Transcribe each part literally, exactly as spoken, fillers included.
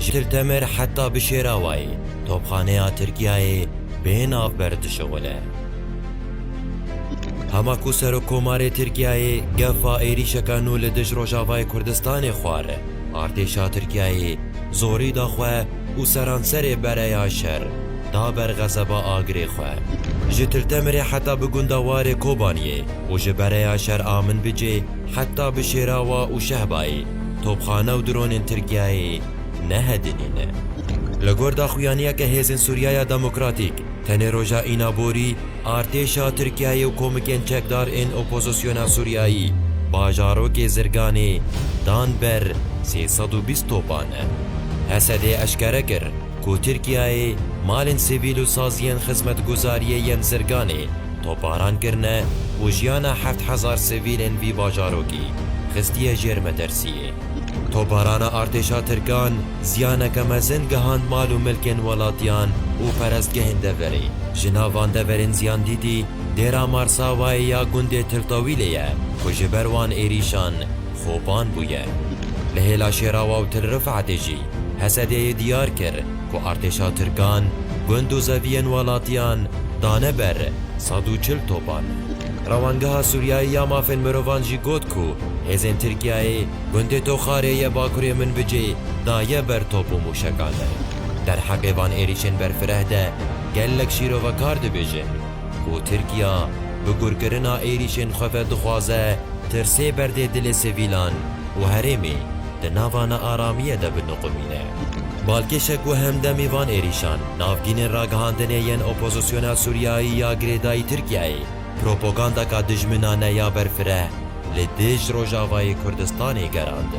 Ji Til Temir heta bi Şêrawayê, topxaneya Tirkiyeyê bê navber dişixule. Hema ku Serokkomarê Tirkiyeyê gefa êrîşeke nû li dij Rojavayê Kurdistanê xwar, artêşa Tirkiyeyê zorî da xwe û seranserê bereya şer da ber xezeba agirê xwe. Ji Til Temirê heta bi gunda Warê Kobaniyê û ji bereya şer a Minbicê heta bi Şêrawa û Şehbayê, topxane û dronên Tirkiyeyê nehedinîne. Li gor daxuyaniyeke Hêzên Sûriyeya Demokratîk, tenê roja înaborî artêşa Tirkiyeyê û komikên çekdar ên opozisyona Sûriyeyî bajarokê Zirganê dan ber sê sed û bîst topan. H S D'ê eşkere kir ku Tirkiyeyê malên sivîl û saziyên xizmetguzariyê yên Zirganê topbaran kirine û jiyana heft hezar sivîlên vî bajarokî xistiye jêr metirsiyê. Topbarana artêşa Tirkan ziyaneke mezin gihand mal û milkên welatiyan û perestgehên deverê. Ji nav van deverên ziyan dîtî dêra Marsawayê ya gundê Tiltawîlê ye ku ji ber wan êrîşan xopan bûye. Li hêla Şêrawa û Til Rifetê jî H S D'ê diyar kir ku artêşa Tirkan gund û zeviyên welatiyan dane ber sed û çil topan. Rewangeha Sûriyeyê ya Mafên Mirovan jî got ku hêzên Tirkiyeyê gundê Toxarê yê bakurê Minbicê daye ber top û mûşekan. Derheqê van êrîşên berfireh de gelek şîrovekar dibêjin ku Tirkiya bi gurkirina êrîşên xwe ve dixwaze tirsê berdê dilê sivîlan û herêmê di nava nearamiyê de biniqumîne. Balkêşek ku hemdemî van êrîşan navgînên ragihandinê yên opozisyona Sûriyayî ya girêdayî Tirkiyeyê propagandaka dijminane ya berfireh li dij Rojavayê Kurdistanê gerand.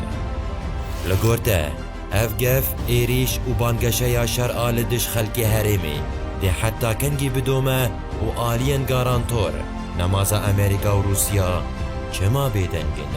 Li gor te, ev gef, êrîş û bangeşeya şer a li dij xelkê herêmê dê heta kengî bidome û aliyên garantor, nemaza Amerîka û Rûsya, çima bêdeng in?